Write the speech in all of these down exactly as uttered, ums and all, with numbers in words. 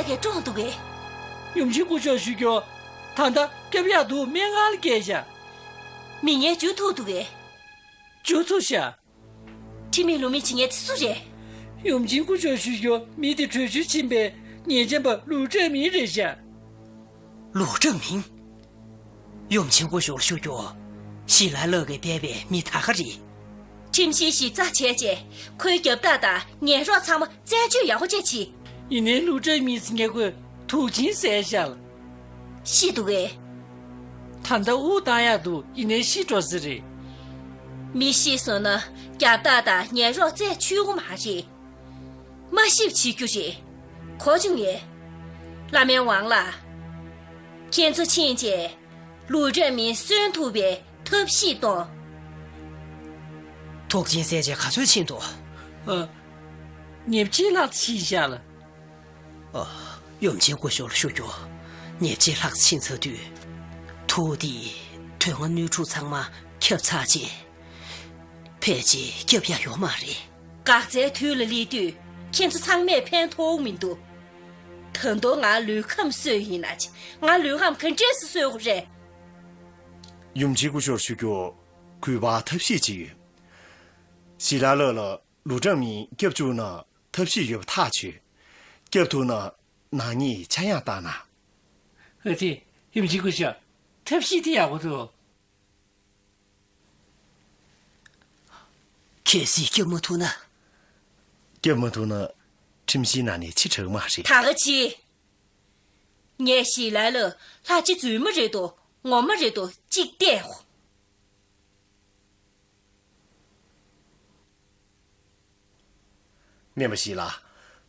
གས་བཀྲོངས་འདུག་གས། ཡུམ་ཆེན་སྐུ་ཞབས་ཞུ་རྒྱུ། ད་ལྟ་སྐྱོབ་ཡག་འདུག་སྨན་ཁང་ལ་བསྐྱལ་བཞག་མི་ངན་འཇུ་ཐུབ་འདུག་གས། འཇུ་ཐུབ་ཤག་ཁྲིམས་མེད་ལུགས་མེད་བྱེད་མཁན་དེ་སུ་རེད། ཡུམ་ཆེན་སྐུ་ཞབས་ཞུ་རྒྱུ་མི་དེ་བྲོས་བྱོལ་ཕྱིན་པའི་ཉེས་ཅན་པ་ལུའུ་ཀྲང་མིང་རེད་ཤག་ལུའུ་ཀྲང་མིང་། ཡུམ་ཆེན་སྐུ་ཞབས་ཞུ་རྒྱུ། ཞི་ལ་ལགས་ཀྱིས་སྤེལ་བའི་མི་ད་ག་རེད། ཁྲིམས་གཞི་ཞིབ་ཚགས་བྱས་རྗེས་ཁོའི་རྒྱབ་རྟགས་དང་ཉེས་རོགས་ཚང་མ་རྩད་གཅོད་ཡག་པོ་བྱས་ཕྱིན། ཡིན་ནའི་ལུའུ་ཀྲང་མིང་ཟེར་མཁན་ཁོས་དུག་ཆེན་བཟས་ཤག་ཤི་འདུག་གས། ད་ལྟ་དབུགས་བཏང་ཡག་འདུག་ཡིན་ནའི་ཤི་འགྲོ་ས་རེད། མི་ཤི་སོང་ན་རྒྱབ་རྟགས་དང་ཉེས་རོགས་རྩད་ཆོད་ཀྱི་མ་རེད། མ་ཤི་བྱེད་རྒྱུ་རེད། གོ་བྱུང་ངས། བླ་སྨན་ཝང་ལགས། ཁྱེད་ཚོ་ཕྱིན་རྗེས། ལུའུ་ཀྲང་མིང་གསོན་ཐུབ་པའི་ཐབས་ཤེས་གཏོང་། དུག་ཆེན་བཟས་རྗེས་ག་ཚོད་ཕྱིན་འདུག་ཨ། ཉེར་གཅིག་ལྷག་ཕྱིན་ཤག་ལགས། ཨ། ཡུམ་ཆེན་སྐུ་ཞབས་ལ་ཞུ་རྒྱུ། ཉེར་གཅིག་ལྷག་ཕྱིན་ཚར་དུས། དུག་འདིས་དོན་ལྔ་སྣོད་དྲུག་ཚང་མ་ཁྱབ་ཚར་རྗེས། ཕལ་ཆེར་སྐྱོབ་ཡག་ཡོད་མ་རེད། འགག་རྩའི་དུས་ལ་སླེབས་དུས་ཁྱེད་ཚོ་ཚང་མས་ཕན་ཐོགས་མི་འདུག་ད་དུང་ང་ལུས་ཁམས་གསོས་ཡིན་ན་ཅི། ང་ལུས་ཁམས་ག་འདྲས་སེ་གསོ་དགོས་རེད། ཡུམ་ཆེན་སྐུ་ཞབས་ཞུ་རྒྱུ། གུས་པ་ཐབས་ཤེས་ཅིག་ཡོད། ཞི་ལ་ལགས་ལ་ལུའུ་ཀྲང་མིང་སྐྱོབ་བཅུག་ན་ཐབས་ཤེས་ཡོད་པ་ཐག་ཆོད། སྐྱོབ་ཐུབ་ན་ནག་ཉེས་ཆག་ཡང་བཏང་ན། ཨ་ཙི། ཡུམ་ཆེན་སྐུ་ཞབས། ཐབས་ཤེས་དེ་ཡག་པོ་འདུག་གལ་སྲིད་སྐྱོབ་མ་ཐུབ་ན། སྐྱོབ་མ་ཐུབ་ན་ཁྲིམས་གཞིའི་ནང་ནས་ཕྱིར་བྲོས་མ་རེད། ད་ག་ཅི། ངས་ཞི་ལ་ལགས་ལྷ་རྗེ་རྫུན་མ་རེད་དོ། ངོ་མ་རེད་དོ་གཅིག་བལྟས་ཧོ། སྨན་པ་ཞི་ལ།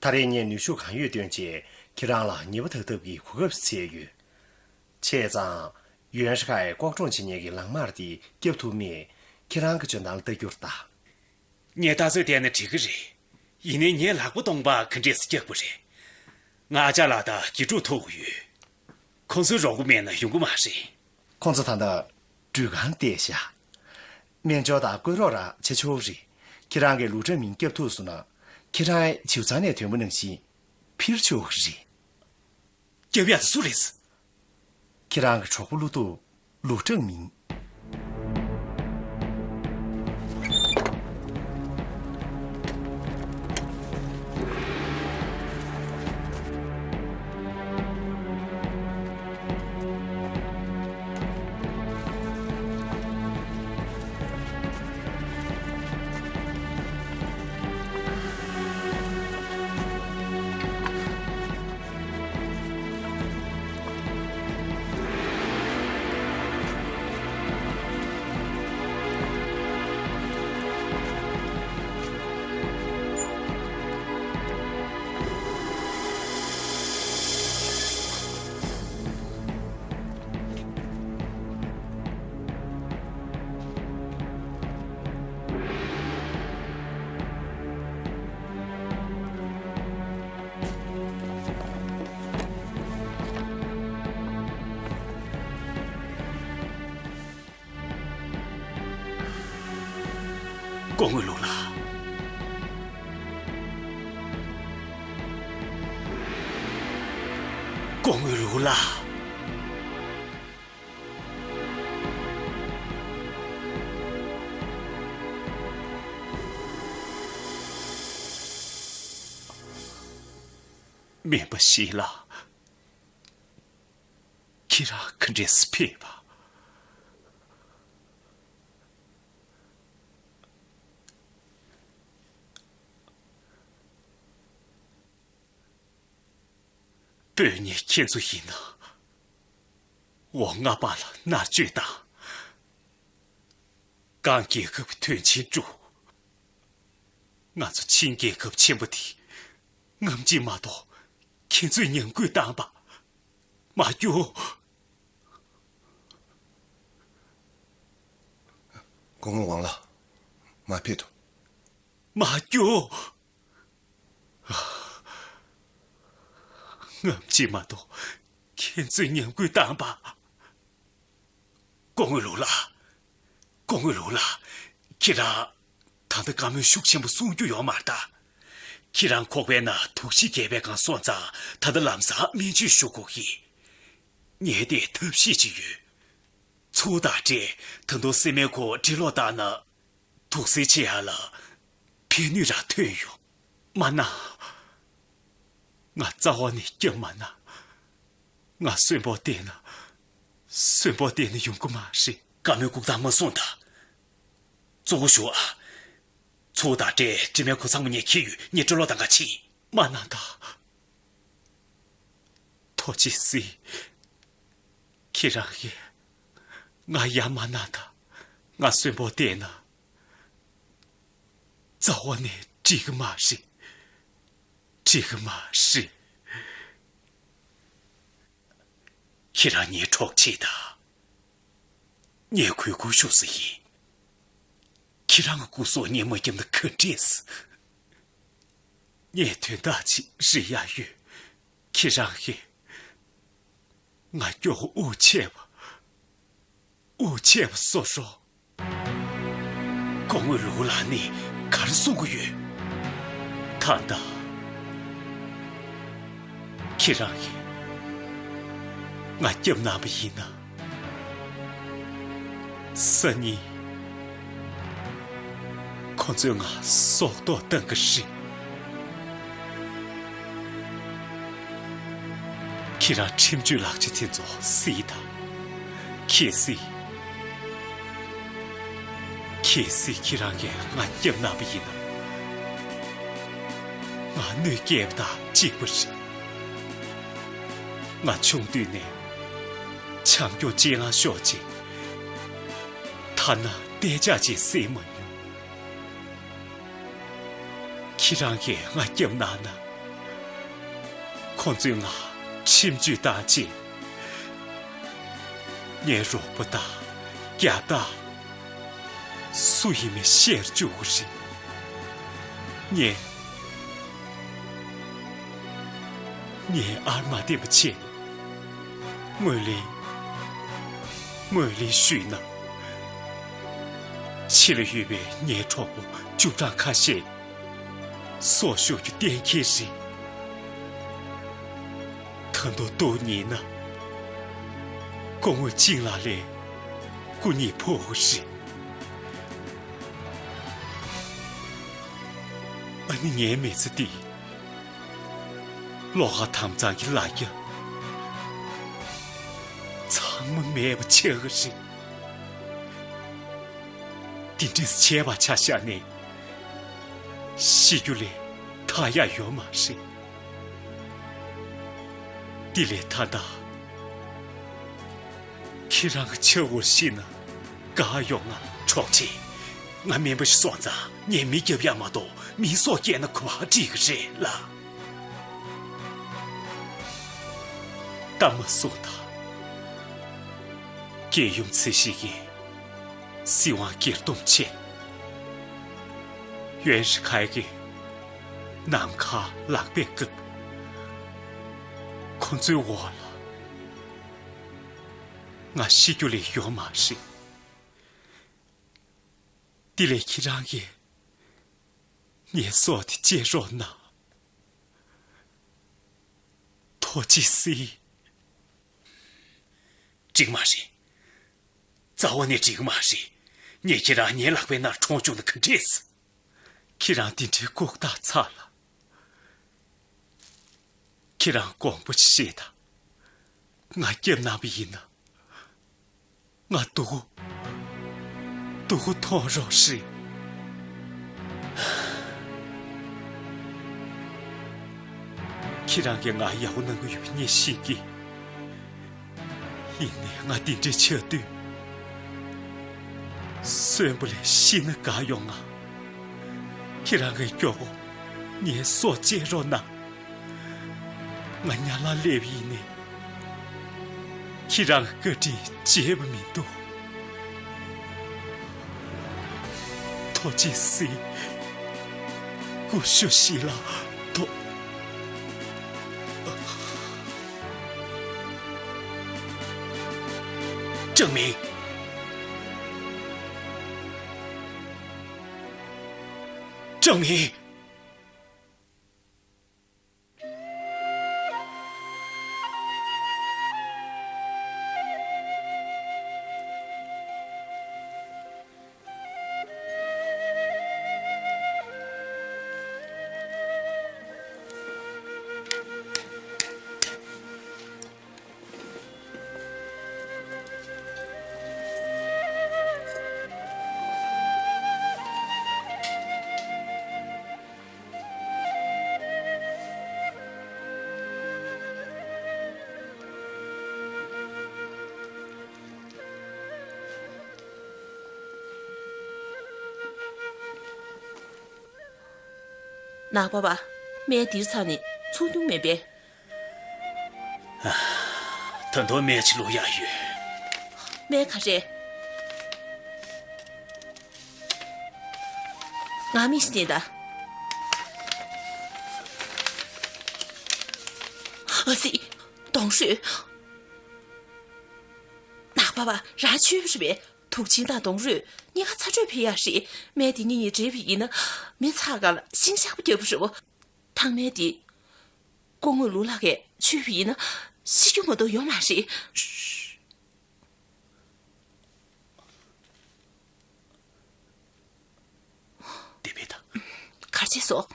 ད་རེས་ངས་ནུས་ཤུགས་གང་ཡོད་བཏོན་བྱས་ཁྱེད་རང་ལ་ཉེས་པ་དག་ཐབས་ཀྱི་གོ་སྐབས་བཙལ་ཡོད། བྱས་ཙང་། ཡོན་ཧྲི་ཁའི་ལྐོག་གྲོང་བྱེད་མཁན་གྱི་ལག་དམར་དེ་སྐྱོབ་ཐུབ་མེད། ཁྱེད་རང་གི་འཇོན་ཐང་ལ་ལྟ་རྒྱུར་གདའ། ངས་ལྟ་ཚོད་བལྟས་ན་འགྲིག་གི་རེད། ཡིན་ནའི་ངའི་ལག་པ་སྟོང་པ་ག་འདྲས་སེ་རྒྱག་དགོས་རེད། ང་ཅག་ལ་ད་དགེ་ཕྲུག་ཐུག་ཡོད། ཁོང་ཚོའི་རོགས་པ་མེད་ན་ཡོང་གི་མ་རེད། ཁོང་ཚོ་ད་ལྟ་འགྲུལ་ཁང་བལྟས་ཤག་སྨན་སྦྱོར་དང་བསྐོས་རོགས་ར་བྱེད་ཆོག་གི་རེད། ཁྱེད་རང་གིས་ལུའུ་ཀྲང་མིང་སྐྱོབ་ཐུབ་སོང་ན། ཁྱེད་རང་བྱིའུ་ཚང་ནས་ཐོན་པ་ནང་བཞིན་འཕུར་ཆོག་གི་རེད། སྐྱོབ་ཡག་དེ་སུ་རེད། ཁྱེད་རང་གི་གྲོགས་པོ་བློ་སྟོབས། ལུའུ་ཀྲང་མིང་། སྐུ་ངོ་ལུའུ་ལགས། སྐུ་ངོ་ལུའུ་ལགས། སྨན་པ་ཞི་ལགས། ཁྱེད་རང་ག་འདྲས་སེ་ཕེབས་པ། དཔོན་ངེད་ཁྱེད་ཚོ་ཡིན་ན། འོག་མངའ་འབངས་ལ་མནར་གཅོད་དང་། གང་རྒྱལ་ཁབ་ཀྱི་དོན་ཆེན་བསྒྲུབས། ང་ཚོ་ཆིང་རྒྱལ་ཁབ་ཆེན་པོ་འདི་རྔམ་བརྗིད་མ་གཏོགས་ཁྱེད་ཚོས་ཉམས་རྒུད་བཏང་པ་མ་རྒྱུགས། སྐུ་ངོ་ཝང་ལགས། མ་ཕེབས་དོ། མ་རྒྱུགས། རྔམ་བརྗིད་མ་གཏོགས་ཁྱེད་ཚོས་ཉམས་རྒུད་བཏང་པ། སྐུ་ངོ་ལུའུ་ལགས། སྐུ་ངོ་ལུའུ་ལགས། ཁྱེད་རང་ད་ལྟ་བཀའ་མོལ་ཤུགས་ཆེན་པོ་གསུང་རྒྱུ་ཡོད་མ་རེད་ད། ཁྱེད་རང་ཁོག་པའི་ནང་དུག་ཤི་རྒྱས་པའི་སྒང་སོང་ཙང་ད་ལྟ་ལམ་སང་སྨན་བཅོས་ཞུ་དགོས་ཀྱི། ངས་དེ་ཐབས་ཤེས་ཅིག་ཡོད། ཚུར་བདའ་སྟེ་ད་དུང་སྲིན་མོའི་ཁོག་འབྲི་ཀློག་བཏང་ན། དུག་སེལ་བྱེད་ཡག་ལ་ཕན་ནུས་རང་ཐོན་ཡོང་། མ་ན། ང་རྩ་བ་ནས་སྐྱབས་མ་ན། ང་གསོན་པོ་བསྡད་ན། གསོན་པོ་བསྡད་ན་ཡོང་གི་མ་རེད། བཀའ་མོལ་ལྐུགས་རྟགས་མ་གསུངས་དང་། གཙོ་བོ་ཞུ་ཨ། ཚུར་བདའ་སྟེ་འབྲི་མའི་ཁོག་ཚང་མ་ངས་འཁྱེར་ཡོད། ངས་འབྲི་ཀློག་བཏང་ག་ཕྱིན། མ་ན་ད། ཐུགས་རྗེ་གཟིགས། ཁྱེད་རང་གིས་ང་ཡ་མ་ན་ད། ང་གསོན་པོ་བསྡད་ན། རྩ་བ་ནས་འགྲིག་གི་མ་རེད། འགྲིག་གི་མ་རེད། ཁྱེད་རང་ངའི་གྲོགས་བྱེད་དང་། ངས་གུས་བཀུར་ཞུ་ས་ཡིན། ཁྱེད་རང་གི་སྐུ་སྲོག་ངས་མ་བརྒྱབ་ན་ག་འདྲས། ངས་དོན་དག་ཅིག་རིག་ཡག་ཡོད། ཁྱེད་རང་གིས་ང་སྐྱོ་པོ་དབུགས་ཆད་པ། དབུགས་ཆད་པ་བཟོ་རོགས། སྐུ་ངོ་ལུའུ་ལགས་ནས་ག་རེ་གསུང་གི་ཡོད། ད་ལྟ་ཁྱེད་རང་གིས་ང་སྐྱབས་གནང་བ་ཡིན་ན། སང་ཉིན་ཁོ་ཚོས་ང་སྲོག་ཐོག་བཏང་གི་རེད། ཁྱེད་རང་ཁྲིམས་གཅོད་ལག་ཆ་དེ་ཚོ་གཟིགས་དང་། གལ་སྲིད། གལ་སྲིད་ཁྱེད་རང་གིས་ང་སྐྱབས་གནང་བ་ཡིན་ན། ང་གནོད་སྐྱེལ་བ་དང་གཅིག་པ་རེད། ང་ཆུང་དུས་ནས་བྱམས་སྐྱོང་ཅན་ལ་ཤོར་རྗེས། ཐ་ན་གཏན་འཇགས་ཅིག་བསད་མ་མྱོང་། ཁྱེད་རང་གིས་ང་སྐྱབས་གནང་ན། ཁོང་ཚོས་ང་ཁྲིམས་གཅོད་བཏང་རྗེས། ངའི་རོགས་པ་དང་རྒྱལ་དར་སུ་ཡིན་མིན་ཤེས་བཅུག་གི་རེད། ངས། ངས་ཨར་མ་བསྟན་པ་བྱས། ངོས་ལེན། ངོས་ལེན་ཞུས་ན། ཕྱི་ལ་ཡོད་པའི་ངའི་གྲོགས་པོ་བཅུ་གྲངས་ཁ་ཤས་སྲོག་ཤོར་རྒྱུ་གཏན་འཁེལ་རེད། ད་དུང་ཐུག་ཉེས་ན། སྐུ་ངོ་ཅིང་ལགས་ལ་སྐུ་ཉེས་ཕོག་གི་རེད། ཨ་ནི་ངའི་མི་ཚེ་འདི། བློ་ཁ་དྭངས་གཙང་གི་ལ་རྒྱ་ཚང་མ་མེད་པ་ཆགས་ཀྱི་རེད། འདི་འདྲས་བྱས་པ་ཆ་བཞག་ནས་ཤི་རྒྱུ་ལས་ཐར་ཡག་ཡོད་མ་རེད། འདི་ལས་ད་ལྟ་ཁྱེད་རང་གི་ཆ་བོར་ཤི་ན་དགའ་ཡོང་ང་། གྲོགས་བྱེད། ང་སྨན་པ་ཞིག་སོང་ཙང་ངས་མི་རྒྱབ་ཡག་མ་གཏོགས་མིའི་སྲོག་སྐྱེལ་ན་ག་པར་འགྲིག་གི་རེད་ལ། ད་མ་སོང་ད། རྒྱལ་ཡུམ་ཚེ་ཞིག་གིས་སྲིད་དབང་སྒེར་སྡོམ་བྱས། ཡོན་ཧྲི་ཁའི་གིས་ནམ་མཁའ་ལག་པས་བཀབ། ཁོ་ཚོའི་འོག་ལ་ང་ཤི་རྒྱུ་ལས་ཡོད་མ་རེད། དེ་ལས་ཁྱེད་རང་གིས་ངའི་སྲོག་དེ་བཅད་རོགས་གནང་། ཐུགས་རྗེ་གཟིགས། འགྲིག་མ་རེད། རྩ་བ་ནས་འགྲིག་མ་རེད། ངས་ཁྱེད་རང་ངའི་ལག་པའི་ནང་གྲོངས་བཅུག་ན་ག་འདྲས། ཁྱེད་རང་དེ་འདྲའི་ལྐུགས་རྟགས་ཚ་ལ། ཁྱེད་རང་དགོངས་པ་བཞེས་དང་། ང་སྐྱབས་གནང་བ་ཡིན་ན། ང་སྡུག་སྡུག་པོ་མཐོང་རོགས་ཞེས། ཁྱེད་རང་གིས་ང་ཡག་པོ་གནང་གི་ཡོད་པ་ངས་ཤེས་ཀྱི། ཡིན་ནའི་ང་འདི་འདྲའི་ཆགས་དུས། གསོན་པོ་ལས་ཤི་ན་དགའ་ཡོང་ང་། ཁྱེད་རང་གིས་མགྱོགས་པོ་ངའི་སྲོག་བཅད་རོགས་གནང་། ང་ཉལ་ལ་སླེབས་ཡིན་ནའི། ཁྱེད་རང་གི་བཀའ་དྲིན་བརྗེད་པ་མི་འདུག། ཐུགས་རྗེ་གཟིགས། སྐུ་ཞབས་ཞི་ལགས། ཐུགས། ཀྲང་མིང། ཀྲང་མིང། ནག་པ་བ། སྨན་འདིར་ཚར་ནས་ཚུགས་མྱོང་མེད་པས། ད་དུང་སྨན་ཅིག་བླུག་ཡག་ཡོད། སྨན་ག་རེ། ང་མི་ཤི་ནས་ད། ཨ་ཙི། གདོང་ཧྲུལ། ནག་པ་བ་རང་ཆོས་པ་རེད་པས། དུག་ཆེན་དང་གདོང་ཧྲུལ་གཉིས་ཀ་ཚ་དྲོད་འཕེལ་ཡག་རེད། སྨན་དེ་གཉིས་གཉིས་འདྲེས་པ་ཡིན་ན། མི་ཚ་ག་ལ་ཤིང་ཤག་པ་རྒྱབ་པ་རེད་བ། ཐང་མལ་དེ། སྐུ་ངོ་ལུ་ལགས་ཀྱིས་མཆོད་པ་ཡིན་ན་ཤི་རྒྱུ་མ་གཏོགས་ཡོང་མ་རེད། དེ་བས་ད། གར་བྱས་སོ།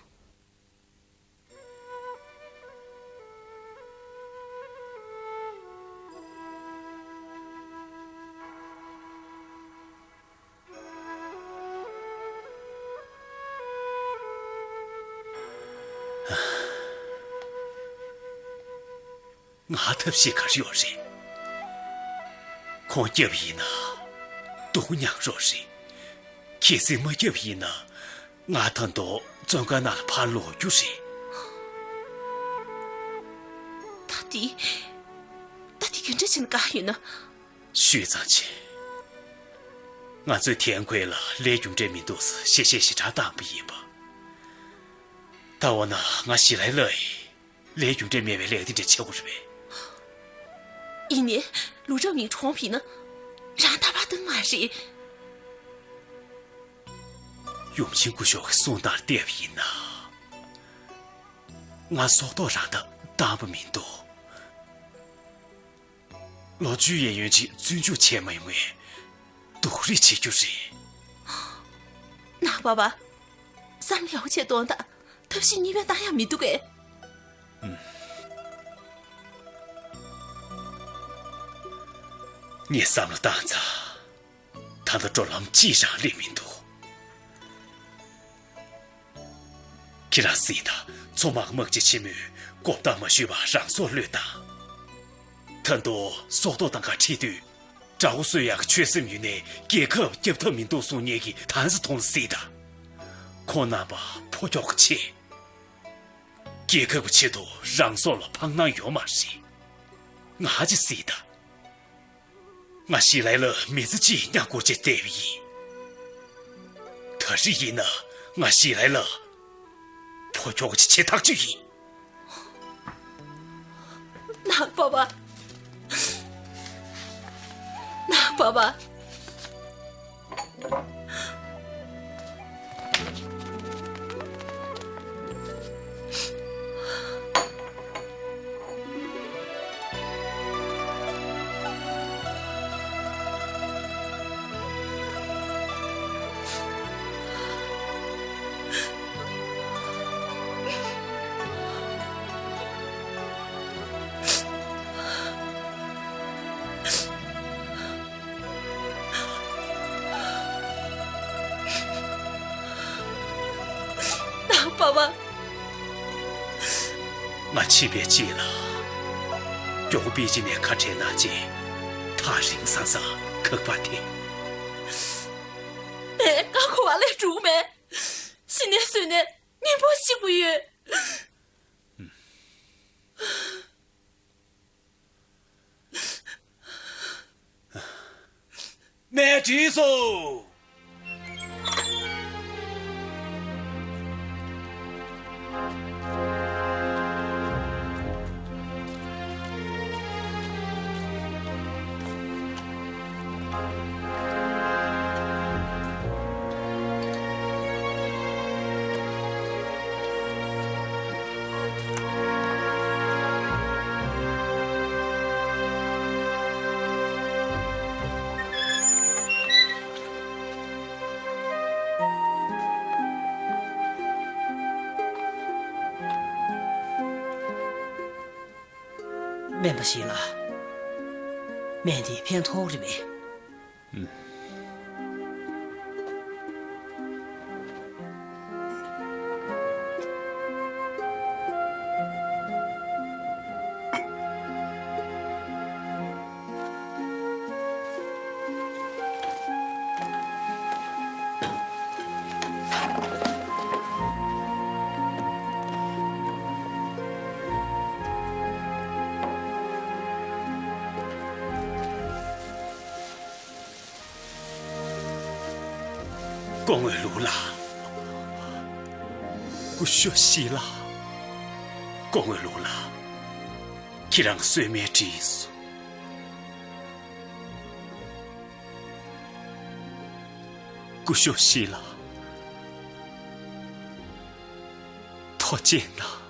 ང་ཐབས་ཤེས་ག་རེ་ཡོད་རེད། ཁོང་སྐྱབས་ཡིན་ན་སྡུག་མྱངས་རོགས་རེད། གལ་སྲིད་མ་སྐྱབས་ཡིན་ན་ང་ད་དུང་བཙོན་ཁང་ནང་ལ་ཕར་ལོག་རྒྱུ་རེད། ད་དེ། ད་དེ་ག་འདྲ་བྱས་ན་དགའ་ཡོད་ན། ཤོད་ཙམ་བྱེད། ང་ཚོས་ཐན་ཁོས་ལ་ལས་རྒྱུ་འབྲས་མི་འདུག་ཟེར་ཞེ་ཞེ་ཞེ་དྲག་བཏང་པ་ཡིན་པ། ད་འོ་ན་ང་ཞི་ལའི་ལགས་ཡིན། ལས་རྒྱུ་འབྲས་མེད་པའི་ལས་དེ་འདྲ་བྱེད་དགོས་རེད་པས། ཡིན་ནའི་ལུ་ཀྲའོ་མིང་གྲོངས་པ་ཡིན་ན་རང་ད་བར་དུ་མ་རེད། ཡུམ་ཆེན་སྐུ་ཞབས་ཀྱི་གསུང་སྟངས་བལྟས་པ་ཡིན་ན། ང་སྲོག་ཐོག་རང་ཐག་བཏང་པ་མི་འདུག་ལོ་བཅུ་ཡས་ཡོད་ཅིག་བཙོན་འཇུག་བྱས་མ་ཡོང་ངས་སྡུག་རུས་བྱེད་རྒྱུ་རེད། ནག་པ་བ། བསམ་བློ་ཡག་པོ་བྱས་གཏོང་དང་། ཐབས་ཤེས་གཉིས་པ་བཏང་ཡག་མི་འདུག་གས། ངས་བསམ་བློ་བཏང་ཚར། ད་ལྟ་འགྲོ་ལམ་གཅིག་རང་ལས་མི་འདུག་ཁྱེད་རང་གཟིགས་དང་། མཚོ་དམག་དམག་སྤྱི་ཆེན་མོས་གོ་བརྡ་མ་ཞུས་པར་རང་སྲོག་བློས་བཏང་། ད་དུང་སྲོག་ཐོག་བཏང་ག་ཁྲིད་དུས། དགྲ་བོ་གསོད་ཡག་གི་ཆོད་སེམས་ཡོད་ནའི་རྒྱལ་ཁབ་སྐྱོབ་ཐབས་མི་འདུག་གསུང་མཁན་གྱི་དང་སི་ཐོང་ལ་གཟིགས་དང་། ཁོང་རྣམ་པ་ཕོ་ཁྱོག་གི་ཆེ། རྒྱལ་ཁབ་ཀྱི་ཆེད་དུ་རང་སྲོག་ལ་ཕངས་སྣང་ཡོད་མ་རེད། ང་ཧ་ཅི་སྲིད་ད། ང་ཞི་ལའི་ལ་མི་ཚེ་གཅིག་མྱངས་སྐོར་བྱས་བསྡད་པ་ཡིན། ད་རེས་ཡིན་ན་ང་ཞི་ལའི་ལ་ཕོ་ཁྱོག་གི་ཆེ་ཐག་ཆོད་ཡིན། ནག་པ་བ། ནག་པ་བ། ནག་པ་བ། ང་ཕྱི་པའི་རྗེས་ལ། མགྱོགས་པོ་པེ་ཅིན་ནས་ཁ་བྲལ་གནང་རྗེས། ཐག་རིང་སང་སང་ཁག་པ་དེ། ངས་ཀ་ཁོ་བ་ལས་འགྲུབ་མེད། ཤི་ནས་གསོན་ནས་གཉེན་པོ་ཞིག་པོ་ཡོད། གནས་བྲིས་སོ། སྨན་པ་ཞིག་ལ། སྨན་དེ་ཕན་ཐོགས་རེད་པས། སྐུ་ངོ་ལུའུ་ལགས། སྐུ་ཞབས་ཞི་ལགས། སྐུ་ངོ་ལུའུ་ལགས། ཁྱེད་རང་གསོལ་མའི་ཁྲིད་ཡིན་སོང་། སྐུ་ཞབས་ཞི་ལགས། ཐུགས་རྗེ་གནང་།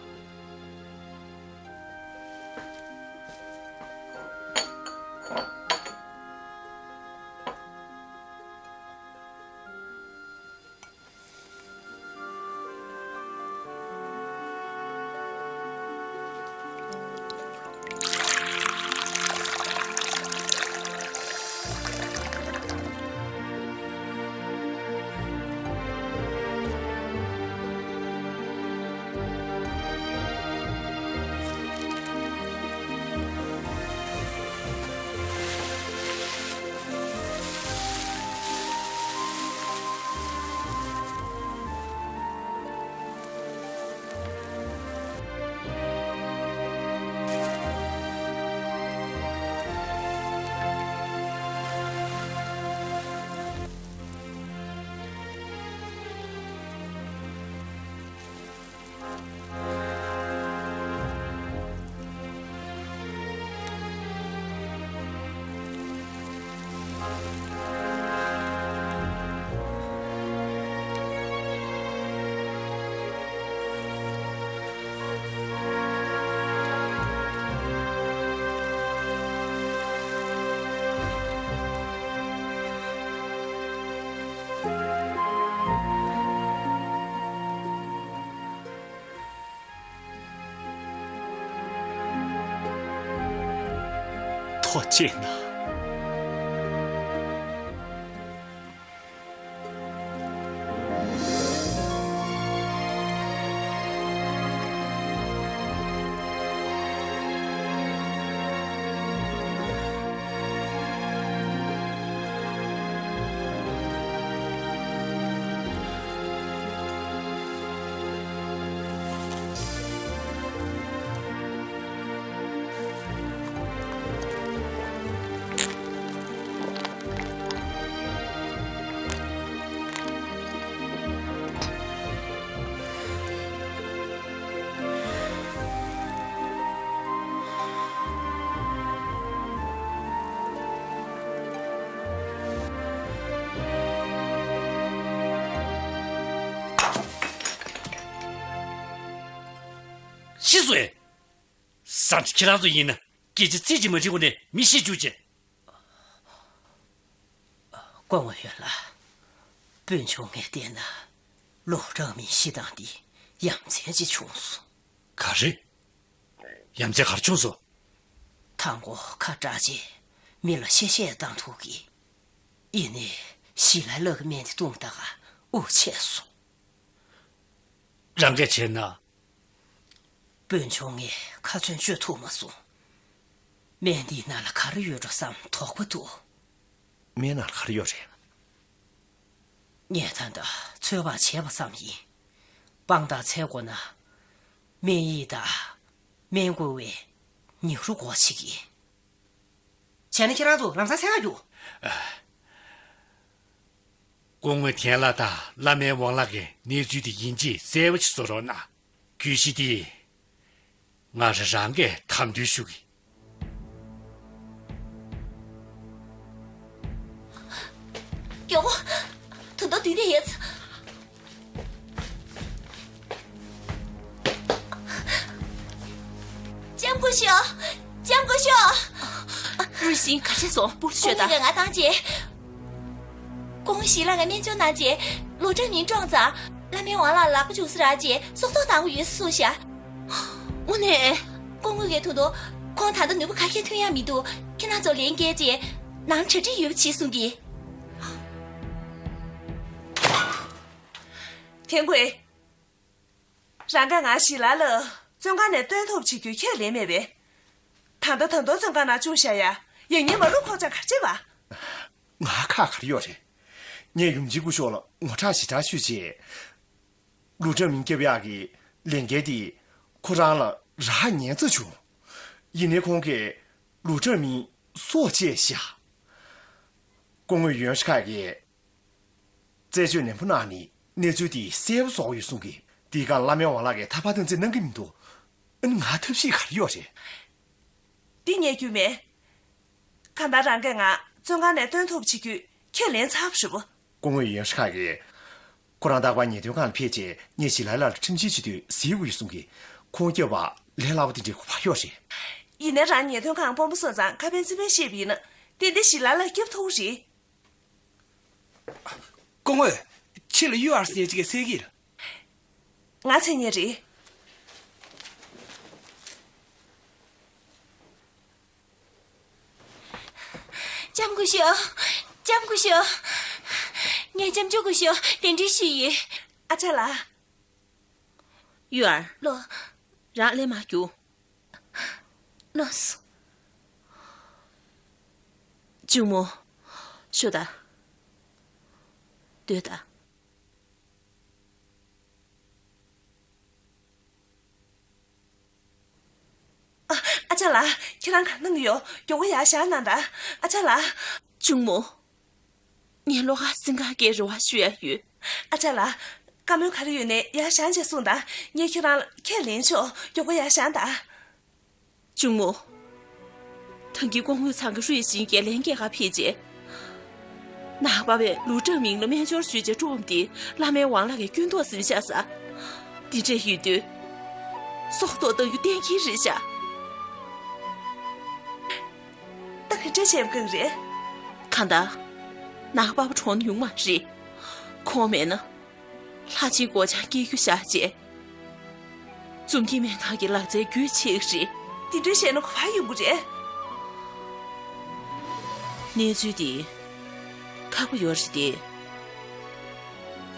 ཐུགས་རྗེ་གནང་། ཤི་སོང་ཨེ། བཟང་ཁྱེད་རང་ཚོ་ཡིན་ན་སྐད་ཆ་ཚིག་གཅིག་མ་དྲི་གོང་ནས་མི་ཤི་བཅུག་ཅེས། སྐུ་ངོ་ཡོན་ལགས། སྤུན་ཆུང་ངས་བལྟས་ན་ལུའུ་ཀྲང་མིང་ཤི་སྟངས་འདི་ཡ་མཚན་ཅིག་བྱུང་སོང་། ག་རེ། ཡ་མཚན་ག་རེ་བྱུང་སོང་། མཐའ་འཁོར་ཁ་གྲག་རྗེས་མི་ལ་གཤེ་གཤེ་བཏང་ཐུབ་ཀི། ཡིན་ནའི་ཞི་ལའི་ལག་གི་སྨན་དེ་བཏུང་ད་ག་དབུགས་ཆད་སོང་། རང་གིས་བྱས་ན། སྤུན་ཆུང་ངས་ཁ་ཚོན་གཅོད་ཐུབ་མ་སོང་། སྨན་འདིའི་ནང་ལ་ག་རེ་ཡོད་འགྲོ་བསམ་དོགས་པ་འདུག་སྨན་ནང་ལ་ག་རེ་ཡོད་རེད། ངས་ད་ལྟ་ཚོད་དཔག་བྱས་པ་ཙམ་ཡིན། དཔང་རྟགས་འཚོལ་དགོས་ན། སྨན་ཡིག་དང་། སྨན་བསྐུར་བའི་ཉིང་རུ་སྒོ་ཕྱེ་གི། བྱས་ན་ཁྱེད་རང་ཚོ་ལམ་སང་འཚོལ་ག་རྒྱུགས། སྐུ་ངོ་ཐན་ལགས་དང་བླ་སྨན་ཝང་ལགས་ཀྱི་གནས་ཚུལ་དེ་ཡིན་གཅིག་གསལ་པོ་ཞིག་བཟོ་རོགས་གནང་། གྱོད་གཞི་དེ་ང་རང་རང་གིས་དམ་འདུན་ཞུ་གི། མགྱོགས་པོ། དུང་ཐོང་དུས་འདི་ཡོད། ལྕམ་སྐུ་ཞབས། ལྕམ་སྐུ་ཞབས། རུས་ཤིང་ག་བྱས་སོང་། སྤུར་ཤོད་དང་། སྐུ་ངོ་ང་བཏང་རྗེས། སྐུ་ངོ་ཞི་ལ་ང་སྨན་བཅོས་གནང་རྗེས། ལུའུ་ཀྲང་མིང་བཀྲོངས་ཙང་། བླ་སྨན་ཝང་ལགས་ལག་པ་འཇུ་ས་རག་རྗེས་སྲོག་ཐོག་བཏང་གི་ཡོད་གསུངས་ཤག་དངོས་གནས། སྐུ་ངོ་གིས་དུང་ཐོང་། ཁོང་ད་ལྟ་ནུས་པ་ག་གེ་ཐོན་ཡ་མི་འདུག་ཁྱེད་རང་ཚོ་ལན་བརྒྱབ་རྗེས། ནང་གྲ་སྒྲིག་ཡོད་པ་བྱེད་གསུང་གི། ཐན་ཁུའེ། རང་ག་ང་ཞི་ལ་ལ་བཙོན་ཁང་ནས་བཏོན་ཐབས་བྱེད་རྒྱུ་ཁས་ལེན་མེད་པས། ད་ལྟ་ད་དུང་བཙོན་ཁང་ནང་བཅུག་བཞག་ཡ། ཡང་སྙིང་མ་ལུག་ཁོག་ཅག་ག་བྱེད་པ། ང་ཁག་ག་རེ་ཡོད་རེད། ངས་ཡུམ་ཆེན་སྐུ་ཞབས་ལ་ངོ་ཁྲག་ཞེ་དྲག་ཤོད་རྗེས། ལུའུ་ཀྲང་མིང་སྐྱོབ་ཡག་གི་ལས་འགན་དེ་ཁོ་རང་ལ་རག་ཉན་ཚར་བྱུང་། ཡིན་ནའི་ཁོང་གིས་ལུའུ་ཀྲང་མིང་སྲོག་བཅད་བཞག་སྐུ་ངོ་ཡོན་ཧྲི་ཁ་གིས། རྩད་གཅོད་ནན་པོ་གནང་ནས་གནས་ཚུལ་དེ་གསལ་པོ་བཟོ་དགོས་ཡོད་གསུང་གི། དེའི་སྒང་བླ་མའི་ཝང་ལགས་ཀྱིས་ཐག་པ་དམ་འཛིན་གནང་གི་མི་འདུག་ཨ་ནི་ང་ཐབས་ཤེས་ག་རེ་ཡོད་རེད། འདི་ངས་རྒྱུས་མེད། གང་ལྟར་རང་གིས་ང་བཙོན་ཁང་ནས་བཏོན་ཐུབ་པ་བྱེད་རྒྱུའི་ཁས་ལེན་ཚར་བ་རེད་པ། སྐུ་ངོ་ཡོན་ཧྲི་ཁ་གིས། ཁོ་རང་རྟག་པར་ཉེས་དོན་ཁང་ལ་ཕེབས་རྗེས་ངས་ཞི་ལའི་ལགས་ལ་ཁྲིམས་བཤེར་བྱེད་དུས་གཟིགས་དགོས་གསུང་གི། ཁོང་སྐྱོབ་པ་ལས་སླ་པོ་དེ་འདྲའི་གོ་བ་ཡོད་རེད། ཡིན་ནའི་རང་ཉེས་དོན་ཁང་དཔོན་པོ་སོང་ཙང་ཁ་ཕན་ཚིག་ཕན་བཤད་པ་ཡིན་ན་ཏན་ཏན་ཞི་ལའི་ལགས་སྐྱོབ་ཐུབ་ཀྱི་རེད། སྐུ་ངོ། ཕྱི་ལ་ཡུ་ཨར་ཟེར་ཅིག་གིས་གསལ་གྱི་རེད། ང་མཚན་སྙན་རེད། ལྕམ་སྐུ་ཞབས། ལྕམ་སྐུ་ཞབས། ངས་ལྕམ་ཆུང་སྐུ་ཞབས་གདན་འདྲེན་ཞུས་ཡིན། ཨ་ཅག་ལགས། ཡུ་ཨར། ལོ། རང་ལས་མ་རྒྱུག་ལགས་སོ། གཅུང་མོ། ཤོག་དང་། སྡོད་དང་། ཨ། ཨ་ཅག་ལགས། ཁྱེད་རང་ག་རེ་གནང་གི་ཡོད། མགྱོགས་པོ་ཡར་བཞེངས་གནང་དང་། ཨ་ཅག་ལགས། གཅུང་མོ། ངས་བློ་དཀར་སེམས་དཀར་གྱི་རེ་བ་ཞུ་ཡ་ཡོད། ཨ་ཅག་ལགས། བཀའ་མོལ་ག་རེ་ཡོད་ནའི་ཡར་བཞེངས་བྱས་གསུངས་དང་། ངས་ཁྱེད་རང་ལ་ཁས་ལེན་ཆོག་མགྱོགས་པོ་ཡར་བཞེངས་དང་། གཅུང་མོ། ད་གིན་སྐུ་ངོ་ཚང་གི་ཧྲུའེ་ཞིན་རྒྱལ་ལྷན་རྒྱས་ཁ་ཕེབས་རྗེས། ནག་པ་བས་ལུའུ་ཀྲང་མིང་ལ་སྨན་སྦྱོར་ཞུས་རྗེས་བཀྲོངས་ཏེ་བླ་མའི་ཝང་ལགས་ཀྱིས་སྐྱོན་འདོགས་ཟིན་ཤག་ཟེར། འདི་འདྲ་ཡོད་དུས། སྲོག་ཐོག་བཏང་རྒྱུ་གཏན་འཁེལ་རེད་ཤག་ད་ག་འདྲ་བྱས་པ་གང་རེད། གང་ལྟར། ནག་པ་བ་གྲོངས་ན་ཡོང་མ་རེད། ཁོང་མེད་ན། ལྷ་ཆེན་སྒོ་བྱང་སྐྱེ་རྒྱུ་བཞག་རྗེས། འཛུམ་སྐྱིད་སྨན་ཁང་གི་ལག་རྩལ་རྒྱུད་ཆད་ཀྱི་རེད། དེ་འདྲ་བྱས་ན་གོ་བ་ཡོང་གི་རེད། གནས་ཚུལ་འདི་ཁག་པོ་ཡོད་རེད་དེ།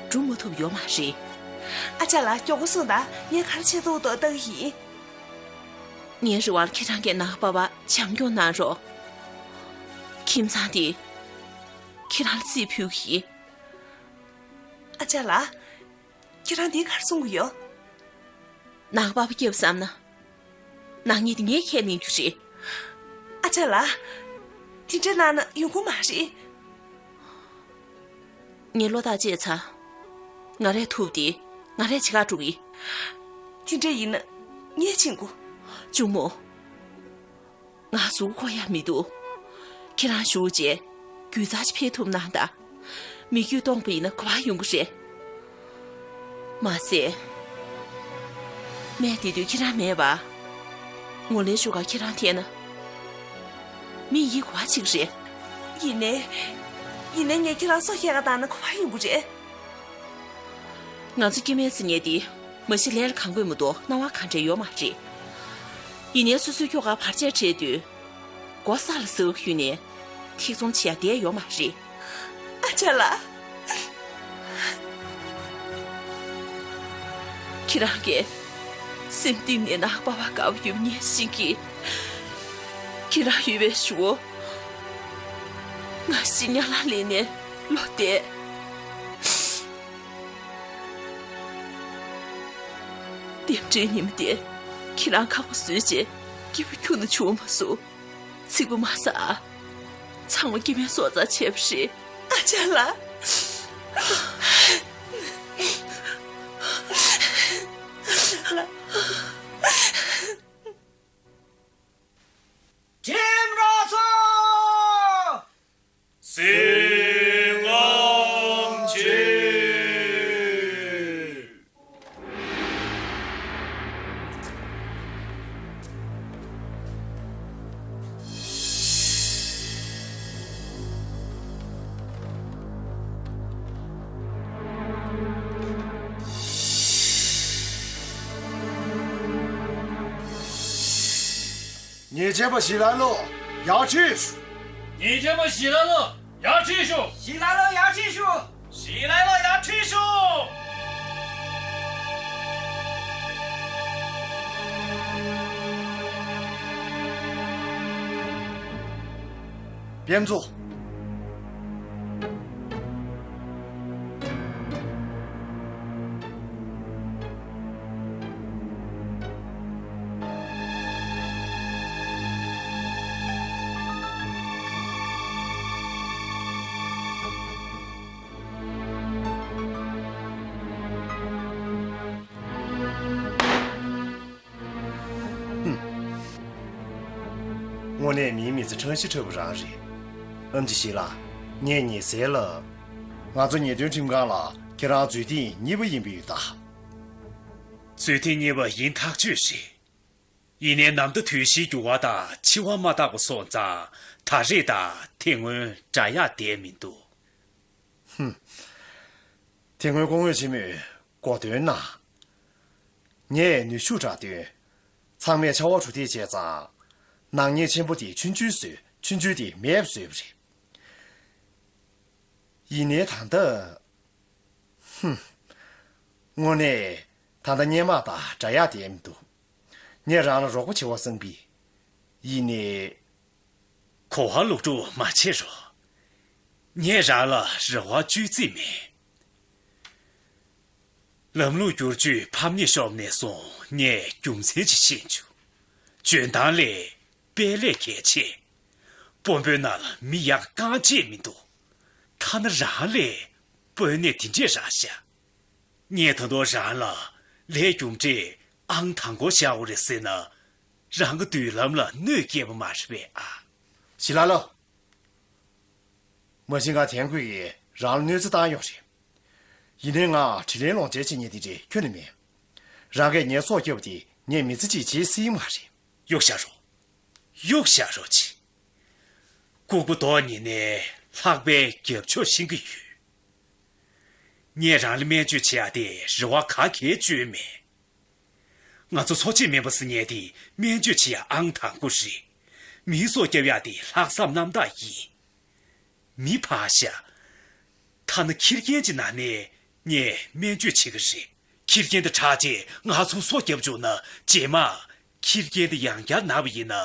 སྒྲུབ་མ་ཐུབ་ཡོད་མ་རེད། ཨ་ཅག་ལགས། མགྱོགས་པོ་གསུངས་དང་། ངས་ག་རེ་བྱེད་ཐུབ་ཐུབ་བཏང་གི་ཡིན། ངའི་རེ་བར་ཁྱེད་རང་གིས་ནག་པ་བ་བྱམས་སྐྱོང་གནང་རོགས། ཁྱིམ་ཚང་འདི་ཁྱེད་རང་ལ་རྩིས་ཕུལ་གྱི་ཡིན། ཨ་ཅག་ལགས། ཁྱེད་རང་འདི་ག་རེ་གསུང་གི་ཡོད། ནག་པ་བ་སྐྱོབ་བསམ་ན། ནག་ཉེས་འདི་ངས་ཁས་ལེན་རྒྱུ་རེད། ཨ་ཅག་ལགས། དེ་འདྲ་གནང་ན་ཡོང་གི་མ་རེད། ངས་བློ་ཐག་བཅད་ཚར། ང་རས་ཐུབ་དེ་ང་རས་བྱེད་ག་འགྲོ་གི། དེ་འདྲ་ཡིན་ན་ངས་ཕྱིན་དགོས། གཅུང་མོ། ང་གཟུགས་པོ་ཁོག་ཡག་མི་འདུག་ཁྱེད་རང་བཞུགས་རྗེས་རྒྱུ་རྩ་ཞིག་འཕེལ་ཐུབ་གནང་དང་། མི་རྒྱུད་སྟོངས་པ་ཡིན་ན་གོ་བ་ཡོང་གི་རེད། མ་ཟད། སྨན་དེ་དུས་ཁྱེད་རང་མེད་པ། ངོས་ལེན་ཞུ་ག་ཁྱེད་རང་འཐེན་ན། མི་ཡིས་གོ་བ་བྱེད་ཀྱི་རེད། ཡིན་ནའི། ཡིན་ནའི་ངས་ཁྱེད་རང་སོ་ཁྱེར་ག་བཏང་ན་གོ་བ་ཡོང་གི་རེད། ང་ཚོ་སྐྱེ་དམན་ཟེར་མཁན་དེ་མ་གཞི་ལས་ལ་གང་དགོས་མ་གཏོགས་སྣང་བ་གང་དྲན་ཡོད་མ་རེད། ཡིན་ནའི་སོ་སོའི་ཁྱོ་ག་བར་ཆད་འཕྲད་དུས། མགོ་ས་ལ་ཟུག་ཡོད་ནའི་ཐེ་ཚོམ་བྱེད་ཡ་བསྡད་ཡོད་མ་རེད། ཨ་ཅག་ལགས། ཁྱེད་རང་གིས་སེམས་གཏིང་ནས་ནག་པ་བ་དགའ་བོ་ཡོད་པ་ངས་ཤེས་ཀྱི། ཁྱེད་རང་ཡོད་པའི་གཞུག་གུ། ང་ཤི་ཉག་ལ་ལེན་ནས་ལོ་བསྡད། རྟེན་འབྲེལ་ཉིན་མོ་དེ་ཁྱེད་རང་ཁག་པོ་བཟོས་རྗེས་སྐྱིད་པོ་ཁྱུག་ནས་བྱུང་མ་སོང་། ཚིག་པ་མ་ཟ་ཨ། ཚང་མ་སྐྱེ་དམན་སྲོག་རྩ་ཆད་པ་རེད། ཨ་ཅག་ལགས། ཁྲིམས་ར་ཚོ། སྲིད་དབང་ཆེ། ཉེས་ཅན་པ་ཞི་ལའི་ལོ་ཡར་ཁྲིད་ཤོག་ཉེས་ཅན་པ་ཞི་ལའི་ལོ་ཡར་ཁྲིད་ཤོག་ཞི་ལའི་ལོ་ཡར་ཁྲིད་ཤོག་ཞི་ལའི་ལོ་ཡར་ཁྲིད་ཤོག་དཔལ་མཚོ། ནས་མིའི་མི་ཚེ་ཁྲང་ཤི་ཁྲབ་པ་རང་རེད། ཨེམ་ཆི་ཞི་ལ། ངས་ཉེ་སྲས་ལ། ང་ཚོ་ཉེས་དོན་ཁྲིམས་ཁང་ལ་ཁྱེད་རང་རྫུས་ཏེ་གཉིས་པ་ཡིན་པའི་ཡོད་ད། རྫུས་ཏེ་གཉིས་པ་ཡིན་ཐག་ཆོད་རེད། ཡིན་ནའི་ནམ་ཟླ་དུས་བཞིའི་འགྱུར་བ་དང་འཆི་བ་མ་བརྟག་པ་སོང་ཙང་ད་རེས་དང་དེ་སྔོན་འདྲ་ཡག་བསྡད་མི་འདུག་ཧུམ། དེ་སྔོན་སྐུ་ངོ་ཆེན་མོས་གོ་སྟོན་གནང་། ངས་ནུས་ཤུགས་དྲག་བཏོན། ཚང་མས་ཕྱར་བ་གྲུ་འདེགས་བྱས་ཙང་། ནག་ཉེས་ཆེན་པོ་དེ་ཆུང་ཆུང་བཟོས། ཆུང་ཆུང་དེ་མེད་པ་བཟོས་པ་རེད། ཡིན་ནའི་ད་ལྟ། ཧུམ། དངོས་གནས་ད་ལྟ་སྔོན་མ་དང་འདྲ་ཡག་བསྡད་མི་འདུག་ངས་རང་ལ་རོགས་པ་བྱེད་པ་བསམ་གི། ཡིན་ནའི། གོ་བ་ལོག་སྤྲོད་མ་བྱེད་རོགས། ངས་རང་ལ་རེ་བ་བཅོལ་རྩིས་མེད། ལམ་ལུགས་བསྒྱུར་བཅོས་ཕམ་ཉེས་ཤོར་ནས་བཟུང་ངས་རྒྱུ་མཚན་ཅིག་ཤེས་བྱུང་། འཇོན་ཐང་ལས་དཔེ་ལས་གལ་ཆེ། དཔོན་པོའི་ནང་ལ་མི་ཡག་རྐང་གཅིག་མི་འདུག་ཐ་ན་རང་ལས་དཔོན་གནས་དེ་འདྲས་རག་ཤག་ངས་ད་དུང་རང་ལ་ལས་རྒྱུ་འབྲས་ཨང་དང་པོ་བཞག་དགོས་རེད་ཟེར་ན། རང་གི་མདུན་ལམ་ལ་གནོད་སྐྱེལ་བ་མ་རེད་པས་ཨ། ཞི་ལ་ལོ། མ་གཞི་ང་ཐན་ཁུས་ཀྱིས་རང་ལ་གནོད་འཚེ་བཏང་ཡོད་རེད། ཡིན་ནའི་ང་དྲིན་ལན་ལོག་འཇལ་བྱེད་མཁན་དེ་འདྲས་ཁྱོན་ནས་མེད། རང་གིས་ངའི་སྲོག་སྐྱོབ་པ་དེ་ངས་མི་ཚེ་གཅིག་བརྗེད་སྲིད་མ་རེད། གཡུག་བཞག་རོགས། གཡུག་བཞག་རོགས་གྱིས། ལྐུགས་པ་རྡོག་ཉིད་ནས་ལྷགས་པའི་རྒྱབ་ཕྱོགས་ཤེས་ཀྱི་ཡོད། ངས་རང་ལ་སྨན་བཅོས་བྱེད་ཡག་དེ་རེ་བ་ག་གེ་བཅོལ་མེད། ང་ཚོ་འཚོ་བྱེད་སྨན་པ་ཟེར་མཁན་དེ་སྨན་བཅོས་བྱེད་ཡག་ཨང་དང་པོ་རེད། མིའི་སྲོག་སྐྱོབ་ཡག་དེ་ལྷག་བསམ་རྣམ་དག་ཡིན། མི་ཕར་བཞག་ཐ་ན་ཁྱི་རྒན་གྱི་ནང་ནས་ངས་སྨན་བཅོས་བྱེད་ཀྱི་རེད། ཁྱི་རྒན་དེ་ཁྲག་རྗེས་ང་ཚོ་སྲོག་སྐྱབས་བཅུག་ན་རྗེས་མ་ཁྱི་རྒན་དེ་ཡང་བསྐྱར་ན་བ་ཡིན་ན་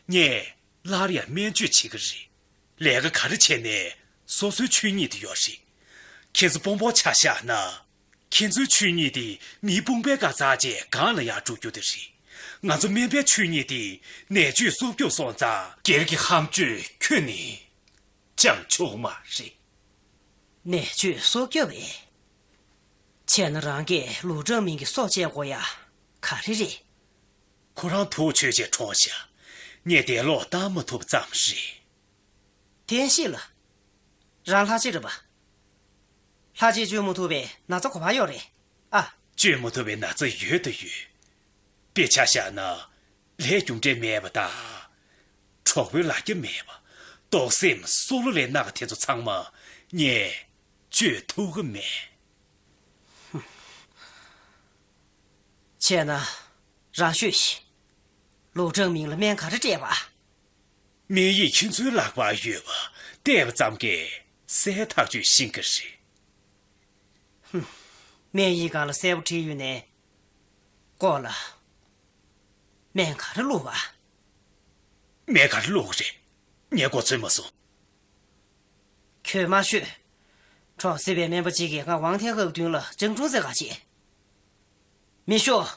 ངས་སླར་ཡང་སྨན་བཅོས་བྱེད་ཀྱི་རེད། ལས་ཀ་ག་རེ་བྱས་ནས་སོ་སོའི་ཆོས་ཉིད་དེ་ཡོད་རེད། ཁྱེད་ཚོ་དཔོན་པོ་ཆ་བཞག་ན། ཁྱེད་ཚོའི་ཆོས་ཉིད་དེ་མིའི་དཔུང་པའི་བཀའ་རྩ་བཅད་སྒང་ལ་ཡར་འགྲོ་རྒྱུ་དེ་རེད། ང་ཚོ་སྨན་པའི་ཆོས་ཉིད་དེ་ནད་བཅོས་སྲོག་སྐྱོབ་སོང་ཙང་། སྒེར་གྱི་ཧམ་སྤྱོད་ཁྱོན་ནས་ཅང་ཆོག་མ་རེད། ནད་བཅོས་སྲོག་སྐྱོབ་པས། བྱས་ན་རང་གིས་ལུའུ་ཀྲང་མིང་གི་སྲོག་བཅད་དགོས་ཡ་ག་རེ་རེད། ཁོ་རང་ཐུགས་ཆོད་ཅེས་གྲོངས་ཤག་ངས་དེ་ལོག་བཏང་མ་ཐུབ་ཙམ་རེད། བསྟན་ཤེས་ལ། རང་ལྷ་རྗེ་རེད་པ། ལྷ་རྗེས་བཅོས་མ་ཐུབ་པའི་ན་ཚ་ག་པར་ཡོད་རེད་ཨ། བཅོས་མ་ཐུབ་པའི་ན་ཚ་ཡོད་དང་ཡོད། དཔེ་ཆ་བཞག་ན། ལས་རྒྱུ་འབྲས་མེད་པ་དང་། གྲོགས་པོའི་ལ་རྒྱ་མེད་པ། གཏོགས་སེམས་སྲོག་བླུ་ལས་སྣ་ཁ་དེ་ཚོ་ཚང་མ་ངས་བཅོས་ཐུབ་ཀྱི་མེད། བྱས་ན། རང་ཤོད་ཤིག་ལུའུ་ཀྲང་མིང་ལ་སྨན་ག་རེ་སྤྲད་པ། སྨན་ཡིག་ཁྱེད་ཚོའི་ལག་པར་ཡོད་པ་བལྟས་པ་ཙམ་གྱིས་གསལ་ཐག་ཆོད་ཤེས་ཀྱི་རེད། སྨན་ཡིག་སྒང་ལ་གསལ་པོ་བྲིས་ཡོད་ནའི། ཀོ་ལ། སྨན་ག་རེ་བླུགས་པ། སྨན་ག་རེ་བླུགས་རེད། ངས་གོ་ཚོད་མ་སོང་། ཁྱོད་མ་ཤོད། གྲོང་གསེབ་པའི་སྨན་པ་གཅིག་གིས་ང་ཝང་ཐན་ཧའེ་མདུན་ལ་སྤྱང་གྲུང་ཟེར་ག་བྱེད། མི་ཤོག་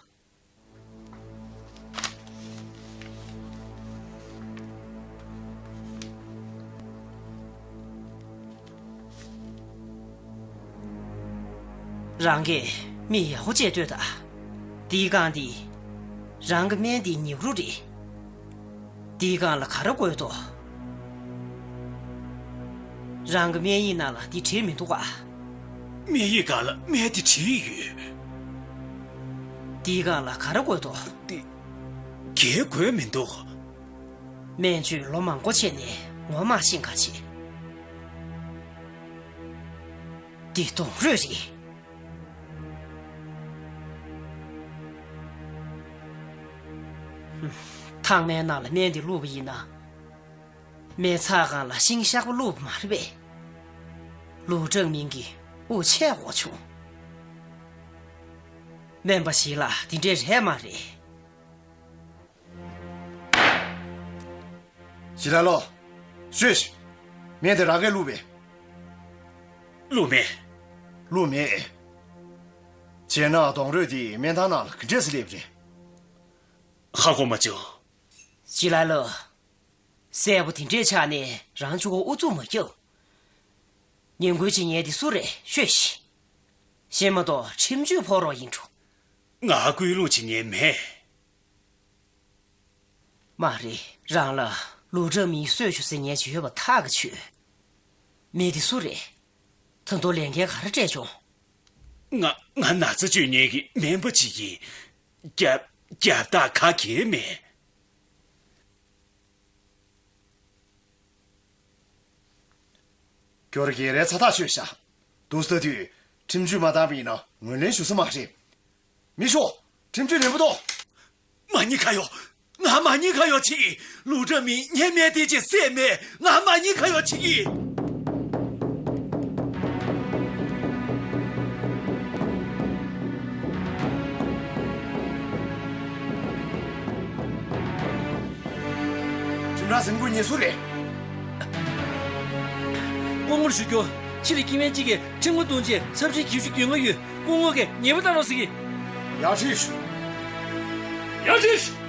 རང་གིས་མི་ཡག་པོ་བྱས་ལྟོས་དང་། འདིའི་སྒང་འདི། རང་གི་སྨན་འདིའི་ཉེ་རུ་རེད། འདིའི་སྒང་ལ་ག་རེ་བཀོད་འདུག་རང་གི་སྨན་ཡིག་ནང་ལ་འདི་བྲིས་མི་འདུག་ག་སྨན་ཡིག་སྒང་ལ་སྨན་འདི་བྲིས་ཡོད། འདིའི་སྒང་ལ་ག་རེ་བཀོད་འདུག་འདི། རྒྱལ་དགོས་མི་འདུག་སྨན་བཅོས་ལོ་མང་པོ་བྱས་ནས་ངོ་མ་ཤེས་ག་བྱེད། འདི་སྡོང་རོས་རེད། ཐང་མའི་ནང་ལ་སྨན་འདི་བླུགས་པ་ཡིན་ན། མེ་ཚག་སྒང་ལ་ཤིང་གཤག་པ་བླུགས་པ་མ་རེད་པས། ལུའུ་ཀྲང་མིང་གིས་དབུགས་ཆད་དགོས་བྱུང་། སྨན་པ་ཞིག་ལ་འདི་འདྲས་རེད་མ་རེད། ཞི་ལ་ལོ། ཤོད་ཤིག་སྨན་དེ་རང་གིས་བླུགས་པས། བླུགས་མེད། བླུགས་མེད། བྱས་ན་སྡོང་རོས་དེ་སྨན་ཐང་ནང་ལ་ག་འདྲས་སེ་སླེབས་རེད། ཧ་གོ་མ་བྱུང་། ཞི་ལ་ལོ། གསལ་པོ་དེ་འདྲས་ཆགས་ནས་རང་ཆུ་ཁོག་ཨུ་ཚུགས་མ་རྒྱབ། ངན་སྐུལ་བྱེད་མཁན་དེ་སུ་རེད་ཤོད་ཤིག་ཤེས་མ་གཏོགས་ཁྲིམས་གཅོད་ཕོག་རོགས་ཡིན་འགྲོ། ང་སྐུལ་སློང་བྱེད་མཁན་མེད། མ་རེད། རང་ལ་ ལུའུ་ཀྲང་མིང་གསོད་བཅུག་ཟེར་ཉན་གྱི་ཡོད་པ་ཐག་གིས་ཆོད། མི་དེ་སུ་རེད། ད་དུང་ལས་འགན་ག་རེ་སྤྲད་བྱུང་། ང་ང་ན་ཚ་བཅོས་ཉན་གྱི་སྨན་པ་ཅིག་ཡིན། རྒྱབ་རྒྱབ་རྟགས་ག་གེ་མེད། ཁྱོད་རང་གིས་རས་ཚ་ཐག་ཆོད་ཤག་འདུག་ཟེར་དུས་ཁྲིམས་གཅོད་མ་བཏང་བ་ཡིན་ན་ངོས་ལེན་ཞུ་ས་མ་རེད། མི་ཤོག་ཁྲིམས་གཅོད་ནན་པོ་གཏོང་། མ་ཉེས་ཁ་གཡོག་ང་མ་ཉེས་ཁ་གཡོག་བྱེད་ཀྱི། ལུའུ་ཀྲང་མིང་ངའི་སྨན་དེ་ཅིག་བསད་མེད། ང་མ་ཉེས་ཁ་གཡོག་བྱེད་ཀྱི། ཁྲིམས་ར་ཟིན་དགོས་ཉེས་སུ་རེད། སྐུ་ངོར་ཞུ་རྒྱུ། ཕྱི་ལ་སྐྱེ་དམན་གཅིག་གིས་ཁྲིམས་འགལ་དོན་ཆེད་ཚབས་ཆེའི་གྱོད་གཞི་བཀོད་ཡོང་གི་ཡོད། སྐུ་ངོ་གིས་ཉེས་པ་བཏང་རོགས་ཟེར་གྱི། ཡར་ཁྲིད་ཤོག་ཡར་ཁྲིད་ཤོག་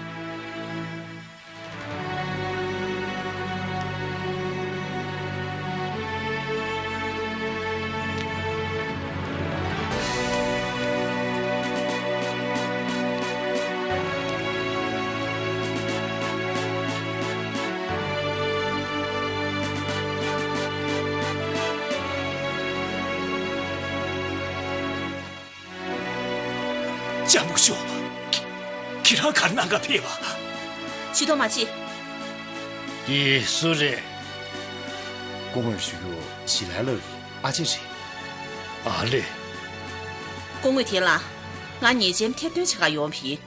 ལྕམ་སྐུ་ཞབས། ཁྱེད་རང་ག་རེ་གནང་ག་ཕེབས་པ། ཇུས་གཏོགས་མ་བྱེད། འདི་སུ་རེད། སྐུ་ངོ་ཞུ་རྒྱུ་ཞི་ལའི་ལགས་ཀྱི་ཨ་ཅེ་རེད། ཨ་ལེ། སྐུ་ངོ་ཐེ་ལ། ང་ཉེས་ཅན་ཐེར་འདོན་བྱེད་ག་ཡོང་བ་ཡིན།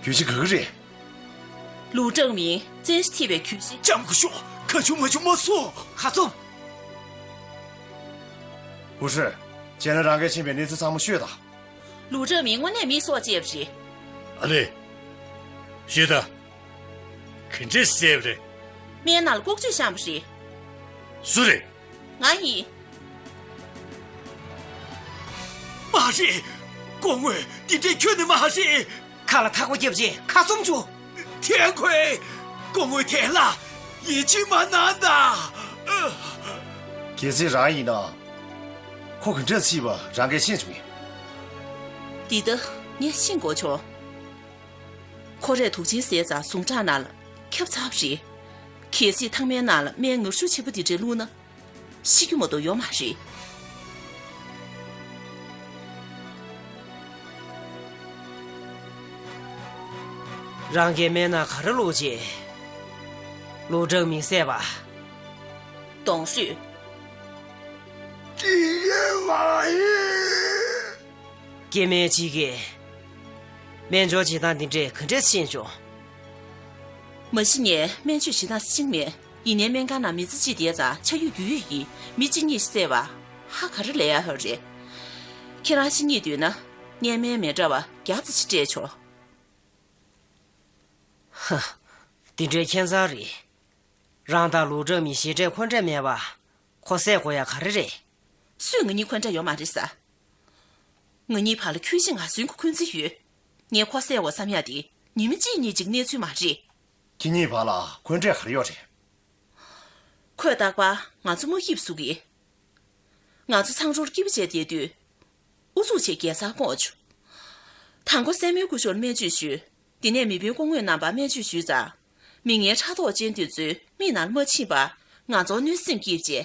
གྱོད་གཞི་ག་གི་རེད། ལུའུ་ཀྲང་མིང་བཙན་ཤེད་ཐེབས་པའི་གྱོད་གཞི། ལྕམ་སྐུ་ཞབས། གང་བྱུང་མང་བྱུང་མ་གསུང་། ཁ་བཙུམ། ཧུ་ཧྲི། བྱས་ན་རང་གིས་ཤེས་པའི་གནས་ཚུལ་ཚང་མ་ཤོད་དང་། ལུའུ་ཀྲང་མིང་དངོས་གནས་མི་སྲོག་བཅད་པ་རེད། ཨ་ལེ། ཤོད་དང་། ག་འདྲས་བསད་པ་རེད། སྨན་ནང་ལ་ལྐོག་ཇུས་བཤམས་པ་རེད། སུ་རེད། ང་ཡིན། མ་རེད། སྐུ་ངོ། འདི་འདྲས་ཁྱོན་ནས་མ་རེད། ཁ་ལ་ཐག་པ་བརྒྱབ་རྗེས་ཁ་བཙུམ་བྱུང་། ཐན་ཁོས། སྐུ་ངོ་ཐེ་ལ། ཡིད་ཆེས་མ་གནང་དང་། གལ་སྲིད་རང་ཡིན་ན། ཁོ་ག་འདྲས་བྱས་པ་རང་གིས་ཤེས་བྱུང་ངས། འདི་ལྟ་ངས་ཤེས་དགོས་བྱུང་། ཁོ་རས་དུག་ཆེན་བཟས་ཙང་ཟུངས་ཁྲག་ནང་ལ་ཁྱབ་ཚར་བ་རེད། གལ་སྲིད་ཐང་མའི་ནང་ལ་སྨན་ངར་ཤུགས་ཆེན་པོ་འདི་འདྲ་བླུགས་ན། ཤི་རྒྱུ་མ་གཏོགས་ཡོད་མ་རེད། རང་གིས་སྨན་ནང་ག་རེ་བླུགས་རྗེས། ལུའུ་ཀྲང་མིང་བསད་པ། གདོང་བསུས། ཅི་ཡིན་མ་ཡིན། སྐྱེ་དམན་གཅིག་གིས་སྨན་སྦྱོར་བྱེད་སྟངས་འདི་འདྲས་ག་འདྲས་ཤེས་བྱུང་། མ་གཞི་ངས་སྨན་བཅོས་བྱེད་སྟངས་ཤེས་ཀྱི་མེད། ཡིན་ནའི་སྨན་ཁང་ནང་མི་ཚེ་གཅིག་བསྡད་ཙང་ཆ་ཡོད་རྒྱུས་ཡོད་ཡིན། མི་གཅིག་གཉིས་བསད་པ་ཧ་ག་རེ་ལས་ཡག་ཡོད་རེད། ཁྱེད་རང་ཤེས་སྙིང་འདོད་ན་ངས་སྨན་མི་འདྲ་བ་བརྒྱ་ཙམ་ཞིག་སྤྲད་ཆོག་ཧ། འདི་འདྲའི་ཁྱད་མཚར་རེད། རང་དང་ལུའུ་ཀྲང་མིང་ཞེ་འགྲས་འཁོན་འགྲས་མེད་པ། ཁོ་བསད་དགོས་ཡ་ག་རེ་རེད། སུས་ང་གཉིས་འཁོན་འགྲས་ཡོད་མ་རེད་ཟེར། ང་གཉིས་བར་ལ་ཁྱོད་ཤི་ང་གསོན་གྱི་འཁོན་འཛིན་ཡོད། ངས་ཁོ་བསད་དགོས་བསམ་ཡ་དེ་ཉི་མ་གཅིག་གཉིས་ཅིག་གནས་ཚུལ་མ་རེད། ཁྱེད་གཉིས་བར་ལ་འཁོན་འགྲས་ག་རེ་ཡོད་རེད། ཁོས་རྟག་པར་ང་ཚོ་མ་སྐྱིད་པ་བཟོ་གི། ང་ཚོ་ཚང་མ་རོགས་སྐྱིད་པོ་བྱས་བསྡད་དུས། ཨུ་ཚུགས་བྱས་རྒྱལ་སར་བསྐོར་བྱུང་། དང་པོ་སྲས་མོའི་སྐུ་ཞབས་ལ་སྨན་བཅོས་ཞུས། དེ་ནས་མི་དཔོན་སྐུ་ངོའི་རྣམ་པར་སྨན་བཅོས་ཞུས་ཙང་། མིག་སྔའི་ཕྲག་དོག་ཅན་དེ་ཚོའི་མིག་ནང་ལ་མ་ཕྱིན་པར་ང་ཚོར་གནོད་སེམས་སྐྱེས་བྱས།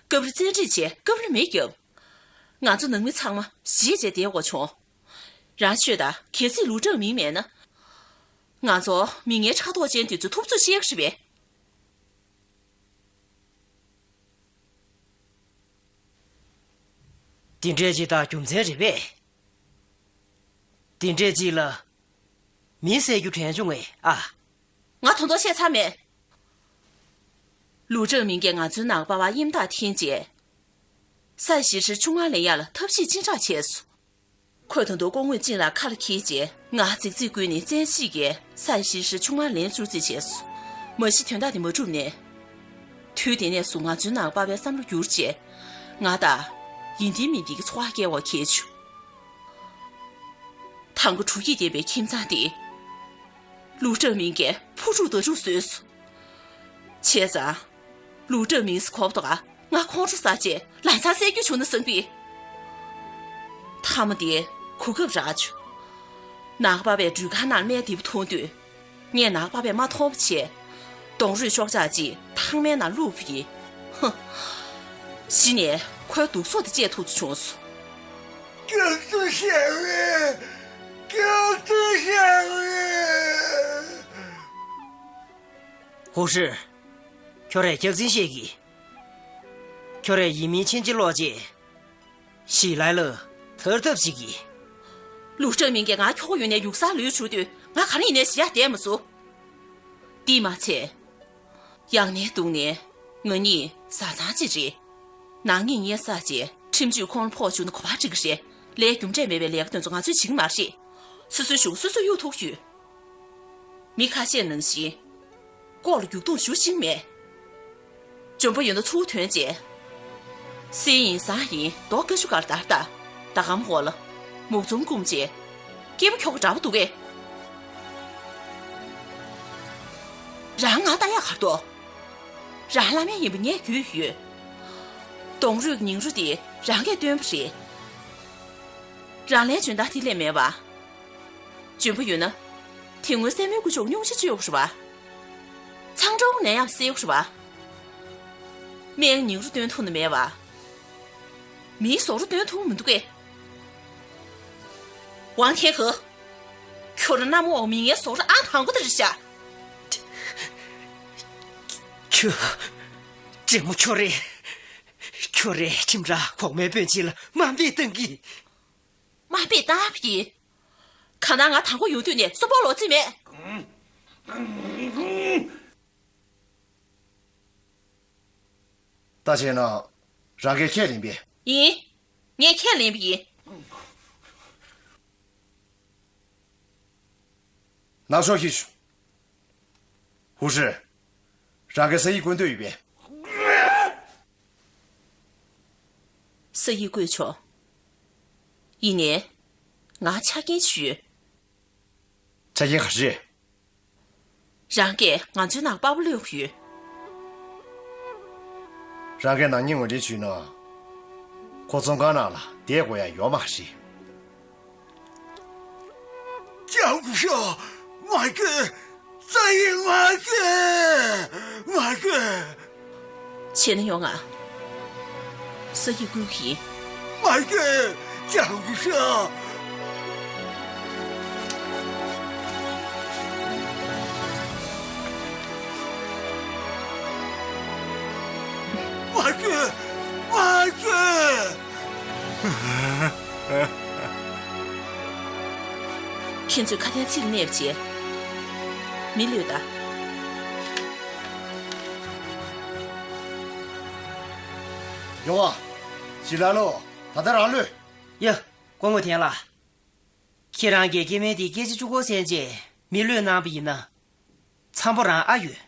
སྐབས་རེ་བཙན་ཁྲིད་བྱས། སྐབས་རེ་མེ་བརྒྱབ། ང་ཚོ་ནང་མི་ཚང་མ་ཞེད་བྱས་བསྡད་དགོས་བྱུང་། རང་ཤོད་དང་། གལ་སྲིད་ལུའུ་ཀྲང་མིང་མེད་ན། ང་ཚོ་མིག་སྔའི་ཕྲག་དོག་ཅན་དེ་ཚོ་ཐུབ་ཚོད་ཤེས་ཀྱི་རེད་པས། དེ་འདྲས་ཅིག་དང་རྒྱུ་མཚན་རེད་པས། དེ་འདྲས་ཅིག་ལ་མི་བསད་རྒྱུ་དྲན་བྱུང་ངས་ཨ། ང་ད་དུང་བཤད་ཚར་མེད། ལུའུ་ཀྲང་མིང་གིས་ང་ཚོའི་ནང་པ་བ་གཡེམ་རྟགས་འཐེན་རྗེས། སའི་ཞི་ཧྲི་ཆུང་མ་ལེན་ཡག་ལ་ཐབས་ཤེས་ཅི་འདྲ་བྱས་སོང་། ཁོས་ད་དུང་སྐུ་ངོ་ཅིན་ལ་ཁ་ལ་འཁྱེར་རྗེས་ང་རྫིག་རྫིག་བསྐུལ་ནས་བཙན་ཤེད་ཀྱིས་སའི་ཞི་ཧྲི་ཆུང་མ་ལེན་བཅུག་རྩིས་བྱས་སོང་། མ་གཞི་དོན་དག་དེ་མ་གྲུབ་ནས། དུས་དེ་ནས་བཟུང་ང་ཚོའི་ནང་པ་བའི་བསམ་བློ་འགྱུར་བྱས། ང་དང་། ཡིན་འདི་མིན་འདི་གི་ཚོར་བ་སྐྱེ་བ་གལ་ཆུ། དང་པོ་དྲུག་ཡིག་བསྡད་པའི་ཁྱིམ་ཚང་དེ། ལུའུ་ཀྲང་མིང་གིས་ཕོ་ཕྲུག་དང་ཕྲུག་བཟོས་སོང་། བྱས་ཙང་། ལུའུ་ཀྲང་མིང་སུ་གོ་བ་དོག་ང་ཁོང་ཁྲོ་ཟ་བྱས་ལམ་སང་བསད་རྒྱུ་བྱུང་ན་བསམ་པས། མཐའ་མ་དེ་གོ་སྐབས་རག་བྱུང་། ནག་པ་བས་འགྲུལ་ཁང་ནང་སྨན་བདེ་པོ་མཐོང་དུས། ངས་ནག་པ་བས་མ་མཐོང་བ་བྱས། ལྡོང་རོས་ཤོག་ཆག་ཅིག་ཐང་མའི་ནང་བླུགས་པ་ཡིན། ཧུ། གཞི་ནས་ཁོའི་སྡུག་སོ་དེ་བཅད་ཐུབ་ཚོད་བྱུང་སོང་། སྐྱབས་སུ་མཆི་བས། སྐྱབས་སུ་མཆི་བས། ཧུ་ཧྲི། ཁྱོད་རས་སྐྱག་རྫུན་བཤད་ཀྱི། ཁྱོད་རས་ཡིན་མིན་ཕྱིན་ཅི་ལོག་རྗེས། ཞི་ལའི་ལ་ཐར་ཐབས་བྱེད་ཀྱི། ལུའུ་ཀྲང་མིང་གིས་ང་ཁྱོ་ག་ཡུལ་ནས་ཡུགས་ས་ལོས་བྱུག་དུས་ང་ག་རེ་ཡིན་ནའི་ཞི་ཡ་བསྡད་མ་སོང་། དེས་མ་ཚད། ཡང་ནས་དུང་ནས་ང་གཉིས་བཟའ་ཚང་གཅིག་རེད། ནང་གཉིས་གཉེན་ས་བྱས་ཁྲིམས་གཅོད་ཁོང་ལ་ཕོག་བཅུག་ན་གོ་བ་འགྲིག་གི་རེད། ལས་རྒྱུ་འབྲས་མེད་པའི་ལས་ཀ་དེ་ཚོ་ང་ཚོས་བྱེད་ཀྱི་མ་རེད། སོ་སོའི་གཞུག་སོ་སོས་གཡུག་ཐུབ་ཡོད། མི་ཁ་ཤས་ནང་བཞིན། ལྐོག་ལ་རྒྱུག་རྡུང་ཞུ་ཤེས་མེད། འཇོན་པོ་ཡོད་ན་ཚུར་ཐོན་བྱས། སྲིད་ཡིན་བཟང་ཡིན་རྡོ་ཀ་ཤུ་གར་དར་ལྟ། ཟླ་གམ་འོག་ལ་མུག་འཛོམས་སྐུམ་བྱས། སྐྱེས་པ་ཁྱོ་ག་འདྲ་པོ་འདུག་གས། རང་ང་ལྟ་ཡག་གར་འདུག་རང་བླ་མ་ཡིན་པ་ངས་རྒྱུས་ཡོད། ལྡོང་རོས་ཀྱི་ཉིང་རུ་དེ་རང་གིས་བཏོན་པ་རེད། རང་ལན་འཇོན་ཐང་དེ་ལས་མེད་པ། འཇོན་པོ་ཡོད་ན། དེ་སྔོན་སྲས་མོའི་སྐུ་ཞབས་སྙུང་གཞི་བཅོས་ཡོད་རེད་པ། ཚང་ཀྲོའུ་ནས་ཡང་སེལ་ཡོད་རེད་པ། སྨན་ཉིང་རུ་བཏོན་ཐུབ་ནི་མེད་པ། མིའི་ཟོག་རོ་བཏོན་ཐུབ་མི་འདུག་གས། ཝང་ཐེན་ཧེ། ཁྱོད་རང་གནམ་འོག་མི་ངན་ཟོག་རོ་ཨང་དང་པོ་དེ་རེད་ཤག་ཁྱོད། དྲེད་མོ་ཁྱོད་རེད། ཁྱོད་རེད་ཁྱིམ་ར་གོང་མའི་སྤུན་མཆེད་ལ་དམའ་འབེབས་བཏང་གི། དམའ་འབེབས་བཏང་བ་ཡིན། གང་ལྟར་ང་དང་པོ་ཡོང་དུས་ནས་གསོན་པོ་ལོག་རྩིས་མེད། ད་བྱས་ན། རང་གིས་ཁས་ལེན་པས། ཡིན། ངས་ཁས་ལེན་པ་ཡིན། ནག་ཕྱོགས་ཤིག་ཞུ། ཧུ་ཧྲི། རང་གི་ས་ཡིག་བཀོད་འདོད་ཡོད་པས། ས་ཡིག་བཀོད་ཆོག་ཡིན་ནའི། ང་ཆ་རྐྱེན་ཞིག་ཡོད། ཆ་རྐྱེན་ག་རེ་རེད། རང་གིས་ང་ཚོའི་ནང་པ་ཕ་གློད་ཡོད། རང་གིས་ནག་ཉེས་ངོས་འཛིན་བྱས་ན། ཁོ་བཙོན་ཁང་ནང་ལ་བསྡད་དགོས་ཡ་ཡོད་མ་རེད། ཅང་གུ་ཤོ། མ་སྐྱོད། ས་ཡིག་མ་སྐྱོད། མ་སྐྱོད། བྱས་ན་ཡོང་ང་། ས་ཡིག་བསྐུར་གྱི་ཡིན། མ་སྐྱོད། ཅང་གུ་ཤོ། མ་སྐྱོད། མ་སྐྱོད། ཁྱེད་ཚོས་ཁ་དན་ཚིག་གནས་པ་བྱས། མི་གློད་ད། ཡོང་བ། ཞི་ལ་ལོ། ད་ལྟ་རང་གློད། ཡ། སྐུ་ངོ་ཐན་ལགས། ཁྱེད་རང་གིས་སྐྱེ་དམན་དེ་སྐད་ཆ་གཅིག་པོ་གསན་རྗེས་མི་གློད་གནང་བ་ཡིན་ན། འཚམ་པོ་རང་ཨ་ཡོད།